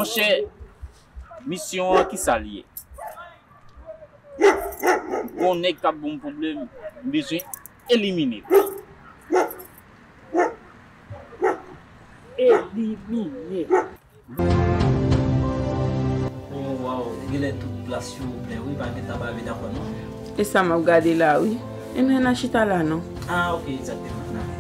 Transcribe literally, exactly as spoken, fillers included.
Monchè, misyon an ki sa l ye? Gon nèg k ap ban m pwoblèm, m bezwen elimine l. Elimine. Oh, waw, genlè tout plas yo plen wi, pa gentan pa vin ankò non. E sa m ap gade la wi. Ebyen n a chita la non. Ah, ok, egzakteman.